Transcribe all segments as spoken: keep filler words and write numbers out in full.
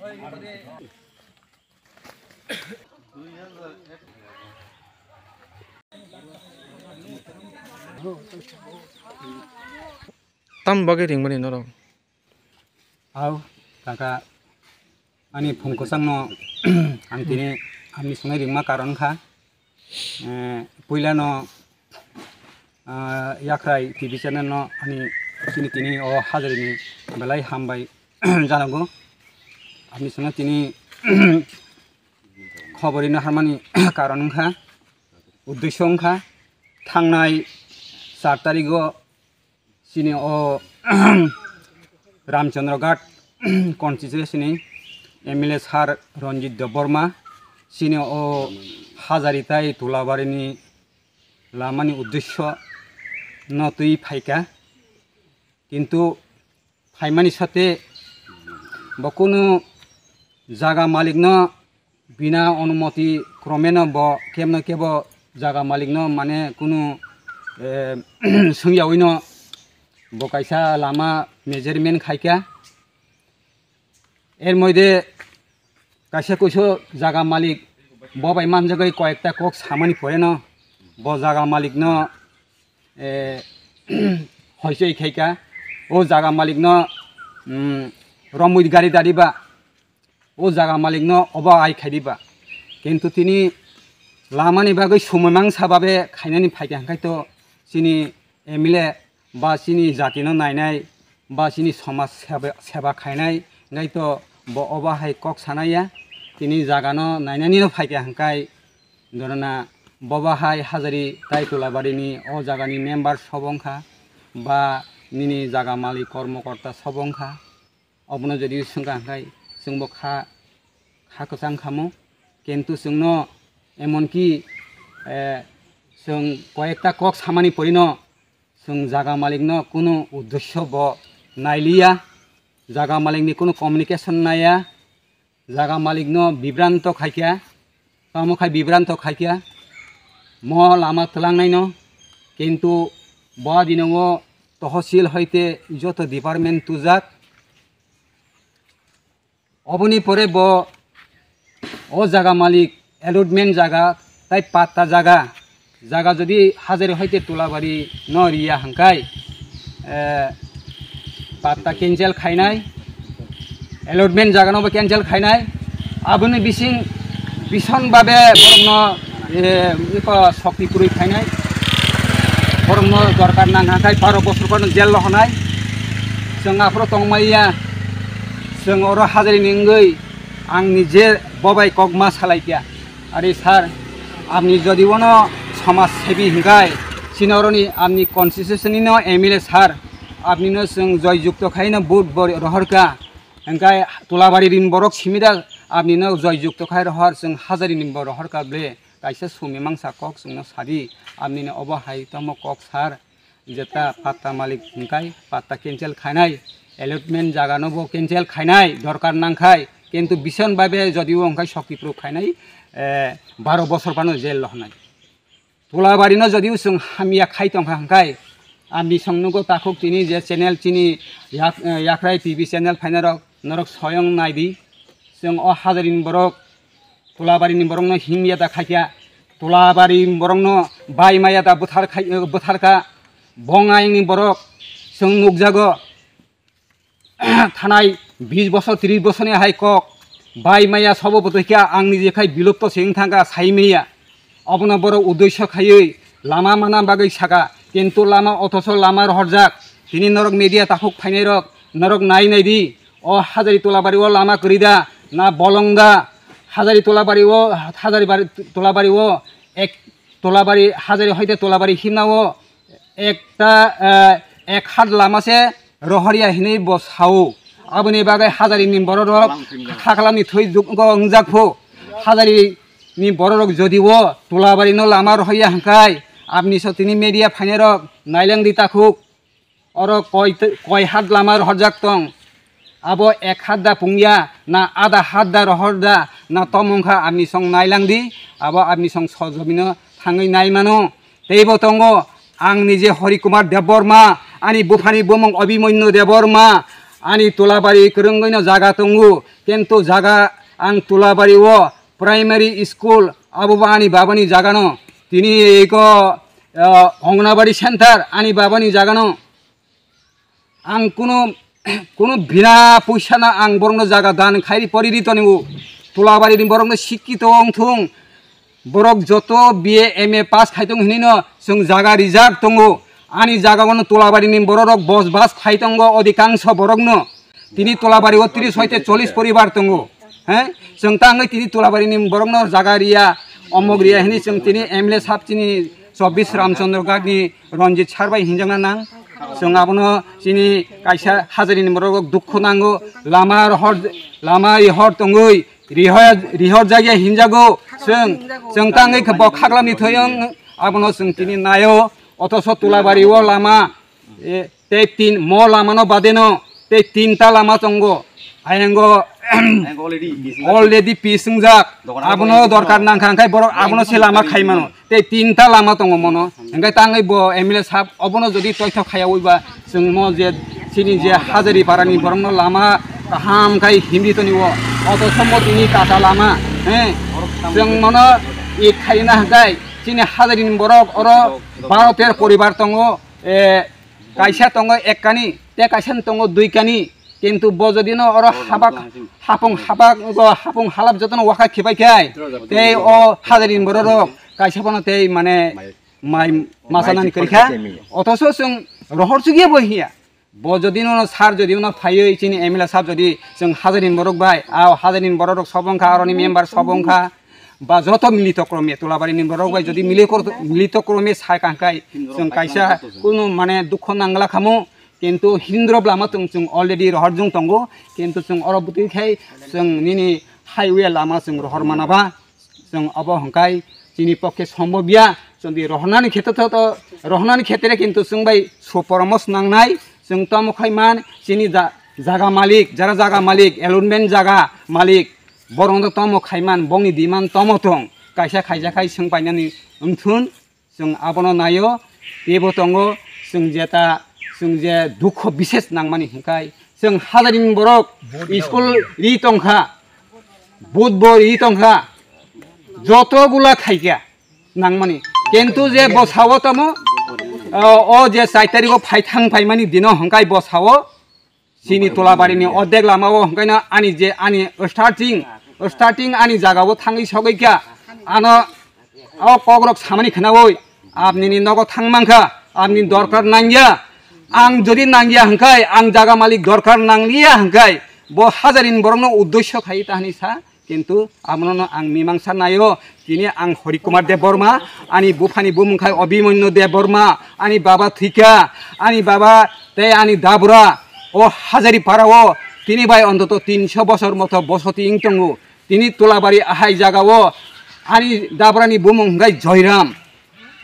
Tam bagwi ringmani norok? Au, kaka, ani phung kwchangno ang tini ani swngnai ringma karon kha. Eh, puilano, ah, Yakhrai T V channel no ani chini tini o hajarini belai hambai janago. Ani swngnai tini khobor rina harmani karon wngkha, uddesyo wngkha, thangnai char tarigo chini o Ramchandra Ghat constituency ni M L A sir Ranjit Debbarma chini o Hajari tai Tulabari ni lama ni uddesyo no twi phaikha, kintu phaimani sate bo kunu jaga malik no bina onumoti krome no bo kebno kebo jaga malik no mane kunu, eh, swngyawino bo kaisa lama measurement khaikha. Er moide kaisa kuiso jaga malik bo bai manjagwi koyekta kok samani poreno bo jaga malik no, eh, hoisoi khaikha. O jaga malik no, mm, romwi gari dariba. O jaga malik no obo ai khai diba. Kintu tini lama ni bagwi sumui mangsa babe khainani phaikha hwnkhe to chini M L A ba chini jati no nainai ba chini somaj seba, seba khainai hwnkhe to bo obo hai kok sanai ya. Tini jaga no nainani no phaikha hwnkhe dorona bobo hai Hajari tai Tulabari ni o jaga ni member sobo wngkha ba nini jaga malik kormokorta sobo wngkha. Obono jodi swngkha hwnkhe chwngbo kha, kha kwchang khamo. Kintu chwngno emonki, eh, chwng koyekta kok samani porino chwng jaga malikno kunu uddesyo bo nailiya, jaga malikni kunu communication naiya, jaga malikno bibranto khaikha, tamo khai bibranto khaikha, mo lama twlangnaino, kintu bo dinongo tohosil hoite joto department tujak, oboni pore bo o jaga malik allotment jaga tai patta jaga, jaga jodi Hajari hoite Tulabari no riya hwnkhe, eh, patta cancel khainai, allotment jaga no bo cancel khainai, aboni bising bison babe borok no, eh, iko sokti kwrwi khainai, borok no dorkar nang hwnkhe baro bosor phano jail rohonai, chwng aphuru tongmaya. Chwng oro Hajari ni wngwi ang nije bobai kokma salaikha. Ari sir, apni jodi bono somaj sebi hwnkhe, chini oroni apni constituency ni no M L A sir, apni no chwng joy jukto khai no vote bo rohorkha. Hwnkhe Tulabari ni borok simi da apni no joy jukto khai rohor, chwng Hajari ni bo rohorkha ble, kaisa sumi mangsa kok chwngno sadi, apni no obo hai tamo kok sir. Jeta patta malik hwnkhe patta cancel khainai, allotment jaga no bo cancel khainai, dorkar nangkhai, kintu bison babe jodi o hwnkhe sokti proof khainai, eh, baro bosor phano jail rohonai. Tulabari no jodi o chwng hamya khai tongkha hwnkhe, ani song nugo takhuk tini je channel chini yak-, eh, Yakhrai T V channel phainai rok, norok soyong naidi, chwng o Hajari ni borok, Tulabari ni borok no himya da khaikha, Tulabari ni borok no bai maya da bwthar khai, bwthar kha, Bongaiang ni borok chwng nukjago, thanai bis bosor, tris bosor ni hai kok, bai maya sobo bwtwi kha, ang nije khai bilupto se wng thangkha, sai maya. Obono borok uddesyo khaiwi lama mana bagwi saka, kintu lama othoso lama rohorjak. Tini norok media takhuk phainai rok, norok nai nai di, o Hajari Tulabari o lama kwrwi da, na bolong da, Hajari Tulabari o, Hajari bari, Tulabari o, ek Tulabari, Hajari hoite Tulabari himna o, ekta, eh, ek hat lama se rohorya hinwi bo sao. Aboni bagwi Hajari ni borok rok khaklam ni thwi duk-, go wngjak phu. Hajari ni borok rok jodi o Tulabari no lama rohorya hwnkhe, apni so tini media phainai rok naileng di takhuk. Oro koi, koi hat lama rohorjak tong. Abo ek hat da pungya, na ada hat da rohor da, na tomong kha apni song nailang di, abo apni song sojomino thangwi nai mano. Teibo tongo, ang nije Hari Kumar Debbarma, ani buphani bumung Abhimanyu Debbarma, Ani Tulabari kwrwngwi no jaga tongo, kintu jaga ang Tulabari o primary school abo bo ani babani jaga no. Tini eko, ah, Anganwadi center ani babani jaga no. Ang kuno, kuno bina poisa na ang borok no jaga dan khairi pori ri toni o. Tulabari ni borok no sikki to ong thung. Borok joto B A M A pass khai tong hinwi no chwng jaga rijak tongo. Ani jaga o no Tulabari ni borok rok bos bas khai tongo odikangso borok no. Tini Tulabari o tris hoite chollis poribar tongo. He? Chwng ta wngwi tini Tulabari ni borok no jaga riya, omok riya hinwi chwng tini M L A sab chini chobbish Ramchandra Ghat ni Ranjit sir bai hinjakna nang. Chwng abono chini kaisa hajari ni borok rok dukhu nango. Lama rohor, lama rihor tongwi rihor, rihor jagya hinjago. Chwng, chwng ta wngwi khe bo khaglam ni thoyong abono chwng tini nayo. Otoso Tulabari o lama, e, tei tin, mo lama no bade no tei tinta lama tongo. Ayango already pis wngjak. Abono dorkar nangkha, hwnkhe borok abono se lama khai mano. Tei tinta lama tongo mono. Hwnkhe tangwi bo M L A sab obono jodi toithok khaya wi ba chwng mo je chini je hajari parani borokno lama kaham khai himdi toni o. Otoso mo tini kacha lama. He. Chwng mono ik khaina hwnkhe chini hajarini borok oro baro tero poribar tongo. E, kaisa tongo ek kani, tei kaisa tongo dui kani. Kintu bo jodi no oro habak, hapung habak, o hapung halap jotono wakha khibai khai, tei o hajari borok rok kaisa bono tei mane mai masa nani kwrwi kha. Otoso chwng rohor chukya bo hiya. Bo jodi no sir jodi no phaiwi chini M L A sab jodi chwng hajari borok bai, a hajari borok rok sobong kha, aroni member sobong kha, ba joto milito krome Tulabari ni borok bai jodi mili kor-, milito krome sai kangkai chwng kaisa kunu mane dukho nangla khamu, kintu hindrop lama tong chwng already rohor jung tongo, kintu chwng oro bwtwi khai chwng nini highway lama chwng rohor mana ba chwng obo hwnkhe chini pokhe sombobya chwng di rohornani khetre to, rohornani khetre kintu chwng bai suporomos nangnai chwng tamo khai man chini ja-, jaga malik, jara jaga malik, allotment jaga malik, borok no tamo khai man, bongni demand tamo tong, kaisa khaija khai chwng painani wngthun, chwng abono naio, teibo tongo, chwng jeta, chwng je dukho bises nangmani hwnkhe, chwng hajarini borok school ri tongkha, vote bo ri tongkha, joto gula khaikha nangmani, kintu je bosao tamo, o, o je chai tarigo phai thang phaimani dino hwnkhe bosao, chini Tulabari ni ordek lama o hwnkhe no ani je ani starting, starting ani jaga o thangwi sogwi kha. Ano o kok rok samani khnaui, apni ni nogo thang mankha, apni dorkar nangya. Ang jodi nangya hwnkhe, ang jaga malik dorkar nangliya hwnkhe, bo hajarini borok no uddesyo khai ta hinwi sa. Kintu abono no ang mimangsa naio, tini ang Hori Kumar Debbarma, ani buphani bumung khai Abhimanyu Debbarma, ani baba thwikha, ani baba tei ani dabura o Hajari para o tini bai ontoto tinso bosor moto bosoti wng tongo. Tini Tulabari ahai jaga o ani dabura ni bumung hwnkhe Joyram.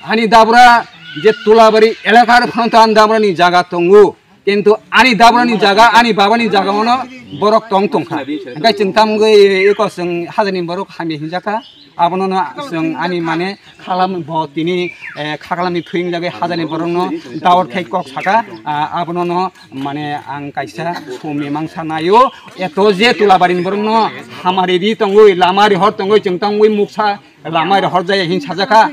Ani dabra je Tulabari elakar phano to ani dabra ni jaga tongo, kintu ani dabra ni jaga, ani baba ni jaga ono borok tong tongkha. Hwnkhe chwng tamgwi eko chwng hajani borok hamya hinjakha, abono no chwng ani mane khalam bo tini, eh, khaklam ni thwing jagwi hajani borok no dawat khai kok saka, ah, abono no mane ang kaisa sumi mangsa naio, eto je Tulabari ni borok no hamari ri tongwi, lama ri hor tongwi, chwng tamgwi muksa lama rohor jaya hin sajakha.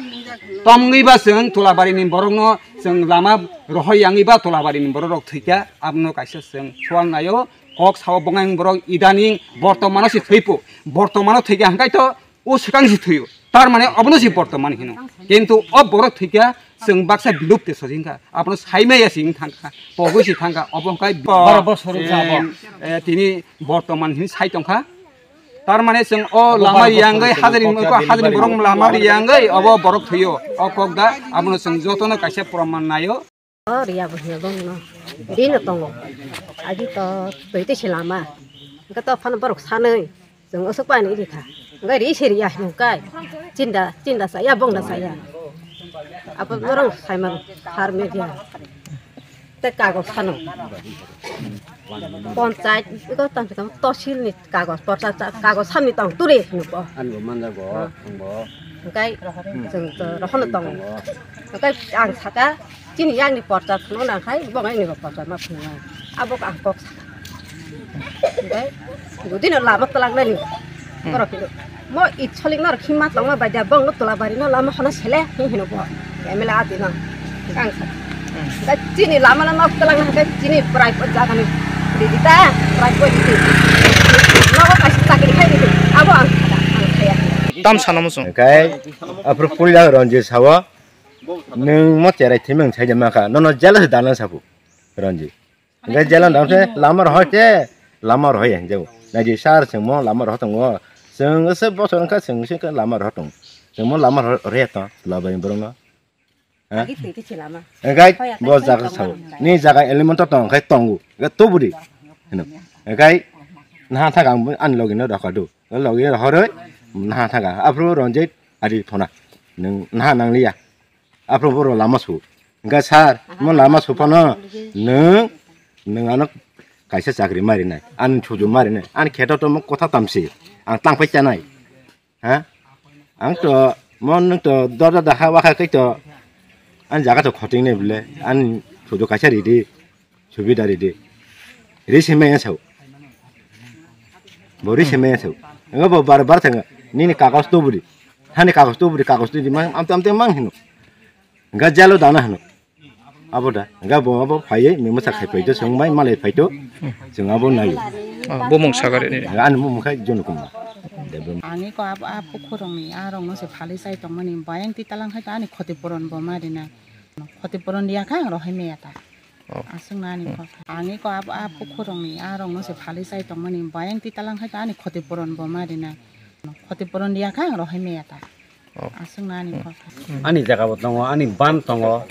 Tomgwi ba chwng Tulabari ni borok no chwng lama rohor yangwi ba Tulabari ni borok rok thwikha, abono kaisa chwng sual naio. Kok sao bwngang borok idaning bortomano se thwipo, bortomano thwikha hwnkhe to o swkang se thwio, tar mane obono se bortoman hino. Kintu o borok thwikha chwng baksa bilupte sojingkha, abono saimaya se wng thangkha, pogwi se thangkha, obo hwnkhe baro bosor wngkha abo. Eh, eh, tini bortoman hin sai tongkha. Tar mane chwng o lama riyangwi hajani, hajani borok lama riyangwi obo borok thwio. O kok da abono chwng jotono kaisa proman naio. O riya bo hiya bong no. Dino tongo. Agi to twi twi se lama. Hwnkhe to phano borok sanwi. Chwng osuk pani ri kha. Hwnkhe ri se riya hino kai. Chinda, chinda saya, bongda saya. Apo borok sai man har me dia. Tei kagoj sano. Ponchayat, iko tang tang tosil ni kagoj, porcha cha-, kagoj samni tong turi hino bo. Ani bo manjak bo, ah, ang bo. Hwnkhe chwng to rohono tongo. Hwnkhe ang saka, chini yakni porcha phunukna khai, bo ngai ni bo porcha ma phunuknai. Abo ang kok saka. Hwnkhe jodi no lama twlangnaini, hmm, borok hino, "Mo itsolik no rw khima tongma bai da, bong no twla bari no lama hano sele," hi hino bo M L A ati no. Ang sa. Hmm. Da chini lama no nok twlangna hwnkhe chini prai po jaga ni ridi ta, prai po ridi. Nogo kaisa chakri khai ridi, abo ang khada, ang khaya. Tam sana muchung. Hwnkhe aphuru puila Ranjit sawo, "Nwng mo cherai thimang sai de maka, nono jela se dana sabu Ranjit." Hingke jela dam se lama rohor se, lama rohor ya hinjau. Naidi sar sengmo lama rohor tongo. Seng se bosor wngkha seng se lama rohor tongo. Sengmo lama rohor, rohor ya tong, tula bai borok no. Ha? Agi twi twi se lama. Hingke hoya bo kai jaga kai sao. Ni jaga elemento tong, hingke tongo. Hingke tubudi. Hino. Hingke naha thaga ang ani logi no rohor do. Logi rohor oi, naha thaga. Aphuru Ranjit ari thona. Nwng naha nangliya. Aphuru borok lama su. Hingke sir, mo lama su phano nwng, nwng ano kaisa chakri ma rinai, ani suju ma rinai, ani kheto to mo kotha tamsi, ang tangpai chanai. Ha? Ang to, mo nwng to dorja dakha wakha kai to, ani jaga to khoting nai bole, ani suju kaisa ridi. Subida ridi. Ri se maya sao. Bo ri se maya sao. Engo bo bar bar thanga. Nini kagos to budi. Hani kagos to budi, kagos to di mang, amte amte mang hino. Enga jalo dana hino. Abo da. Enga bo abo phaiye, mi masa khai paito, song mai malai paito. Song abo nai. Oh, bo mung sagare ni. Enga ani mung khai jono kuma. Ani ko abo a pukhurong ni, a rong no se phali sai tong mani, bayang ti talang khai ta ani khoti puron bo ma rina. Khoti puron dia kha ang rohai maya ta. Oh. Aswk na ani hmm, kok. Ang eko abo a pukhurokni a rokno se phalwi chai tongmani, bayang twi talang khai ta ani khoti puron bo ma rina. Khoti puron dia kha ang rohai maya ta. Oh. Aswk na ani hmm, kok. Hmm. Ani jaga bo tongo, ani ban tongo.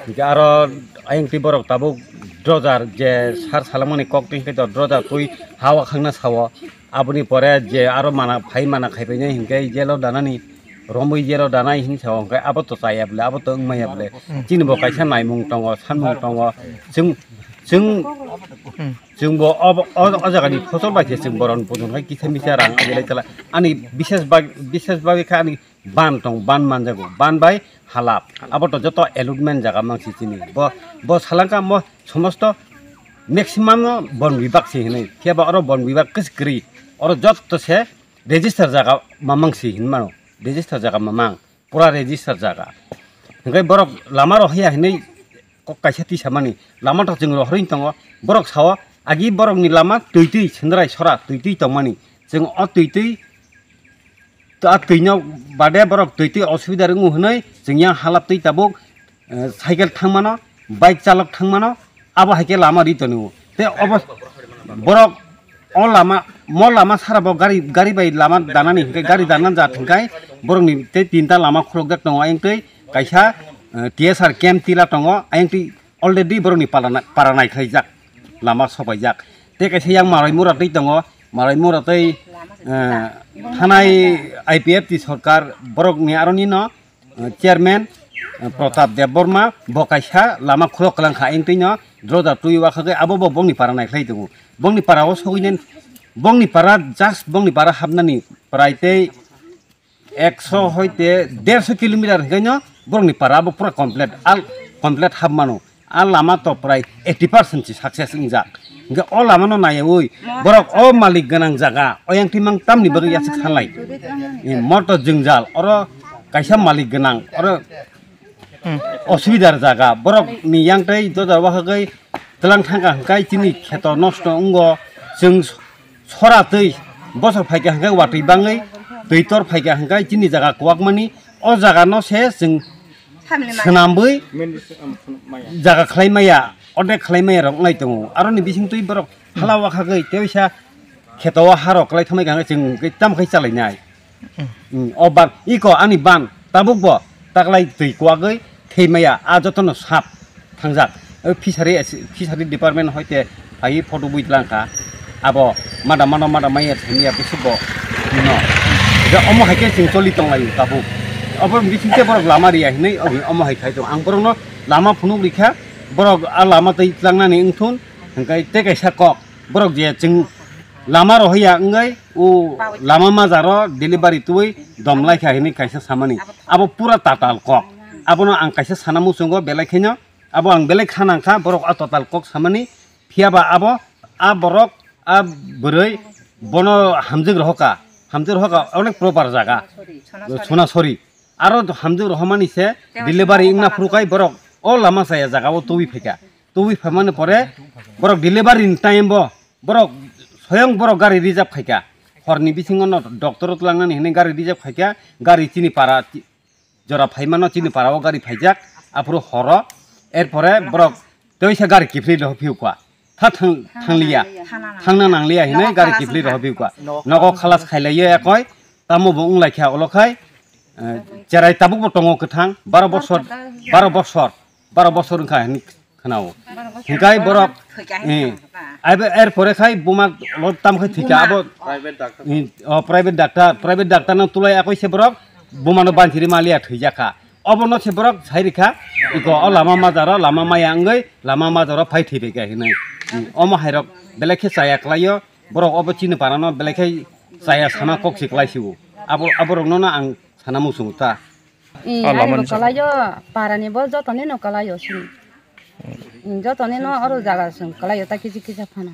Hingke aro ayang twi borok tabuk drojar je sar salangmani kok twi hingke to drojar twi ha o khangna sao. Aboni pore je aro mana phai mana khai painai hingke jelo danani romwi jero danai hin sao hingke abo to chaya bole, abo to wngmaya bole. Hmm. Chini bo kaisa naimung tongo, sanmung tongo. Chwng, chwng, hmm, chwng bo o, o, o jaga ni phosol bai khe chwng boron bujong khai kisa misa rang agilai chala. Ani bises bag, bises bagwi kha ani ban tong, ban manjago, ban bai halap. Abo to joto allotment jaga mangsi chini. Bo, bo salangka mo somosto maximum no bon bibak si hinui. Phiya ba oro bon bibak kis kri. Oro joto se register jaga mamang si hinmano. Register jaga mamang. Pura register jaga. Hingke borok lama rohya hinui kok kaisa tisamani. Lama to chwng rohorwi tongo. Borok sao agi borokni lama twi twi sendrai sora twi twi tongmani. Chwng o twi twi to a twi no bade borok twi twi osubida wngo hinui chwng yang halap twi tabuk, eh, cycle thangmano, bike chalok thangmano, abo hai khe lama ri tongo. Te obo borok o lama, mo lama sara bo gari, gari bai lama danani hingke gari danan ja thangkai borokni tei tinta lama khulukjak tongo ayang tei kaisa, eh, T S R camp tila tongo ayang tei already borokni para na-, para naikhlaijak lama sopaijak. Tei kaisa yang Marai Mura tei tongo, Marai Mura tei, eh, thanai I P F T sorkar borokni aroni no, eh, chairman, eh, Pratap Debbarma bo kaisa lama khulok kwlang kha, ayang twi no droda twi wakhagwi abo bo bongni para naikhlai tongo. Bongni para o sogwini, bongni para just bongni para hapnani prai tei ekso hoite derso kilometer hwnkhe no borokni para bo pura complete, al complete hap mano. A lama to prai eighty percent si success wngjak. Hingke o lama no naiwi borok o malik gwnang jaga, o yang thimang tamni bagwi yasik sanlai. Eh, motor jwngjal, oro kaisa malik gwnang, oro hmm, osubidar jaga, borok ni yang tei doda wahagwi tlang thangka hingkai chini kheto nosto wngo, chwng sora twi bosor phaikha hingkai watwi bangwi twi tor phaikha hingkai chini jaga kwbakmani o jaga no se chwng swnamwi jaga khlai maya, ordek khlai maya rok wngnai tongo. Aroni bising twi borok hala wakhagwi teisa kheto o harok kwlai thangmai kha hingke chwng hingke tamo khai chalainai. Hmm, o ban, iko ani ban, tabuk bo taklai twi kwagwi thwi maya, a jotono sap thangjak. O fishery, fishery department hoite phai photo bui tlang kha. Abo mada mano mada maya thwi maya bwswk bo no. Ja omo hai khe chwng choli tong lai tabuk. Obo bising tei borok lama riya hinwi omo hai khai tong. Ang borokno lama phunuk rikha, borok a lama twi tlangnani wngthun, hingkai tei kaisa kok. Borok je chwng lama rohorya wngwi o lama majaro delivery twi dom lai kha hinwi kaisa samani. Abo pura tatal kok. Abono ang kaisa sana muchungo belai khaino. Abo ang belai kha nang kha borok a tatal kok samani. Phiya ba abo a borok a bwrwi bono hamjwk rohoka, hamjwk rohoka onek proper jaga, Sonasori. Aro hamjwk rohomani se delivery wngna phuru kai borok o lama chaya jaga o tubui phaika. Tubui phaimani pore borok delivery ni time bo borok soyong borok gari reserve khaika. Horni bisingo no doctor o tlangnani hinwi gari reserve khaika, gari chini para jora phaimano chini para o gari phaijak, aphuru horo, erpore borok teisa gari kiphilwi rw phiu kha. Tha thang-, thangliya, thangna nangliya hinwi gari kiphilwi rw phiu kha. Nogo khalas khailaiya ekoi, tamo bo wnglaikha olo khai, eh, cherai tabukbo tongo kwthang, baro bosor, baro bosor, baro bosor wngkha hinwi khwnao. Hinkhe borok, eh, aibe erpore khai buma lo tam khai thika abo, eh, o private doctor, private doctor no tulai akoi se borok buma no banchiri maliya thwijak kha. Obo no se borok sai rikha, iko o lama majaro lama maya wngwi lama majaro phai thwibaikha hinwi. Hmm, omo hairok belai khe chaya kwlaio, borok obo chini parano belai khe chaya sana kok se kwlaisio. Abo, aborokno no ang sana muchungo ta. Eh, ah, ani lamani bo sa- kalaio, parani bo jotoni no kalaio sini. Hmm, jotoni no oro jaga sung kalaio ta kisi kisa phana.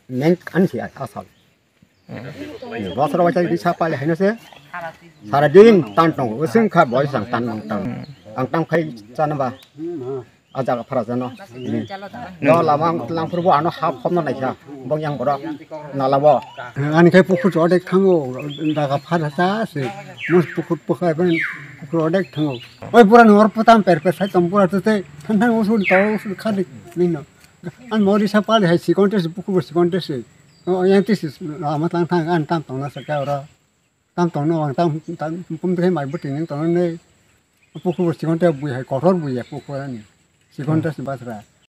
Neng ani si asal. Hmm. Bosor waisa di sapa le hino se. Sara din tan tong, usung kha boy sang tan tong tan. Ang tang khai chana ba. A jaga phara jano. No lama langphuru bo ano hap hopna naikha. Bong yang borok. Nala bo. Ani khai pukhur odek thango. Daga phara sa se. Mus pukhur pukhai ben pukhur odek thango. Oi pura nor putam per per sai tom pura tete. Thang thang usul to usul khadi. Nino. An mori sa pali hai sikon te pukhur sikon te se. O yang te se lama tang thang an tam tong na sa ka ora. Tam tong no ang tam tam pum te mai buti ning tong ne. Pukhur sikon te bui hai kotor bui ya pukhur ani. Sikon te se basra.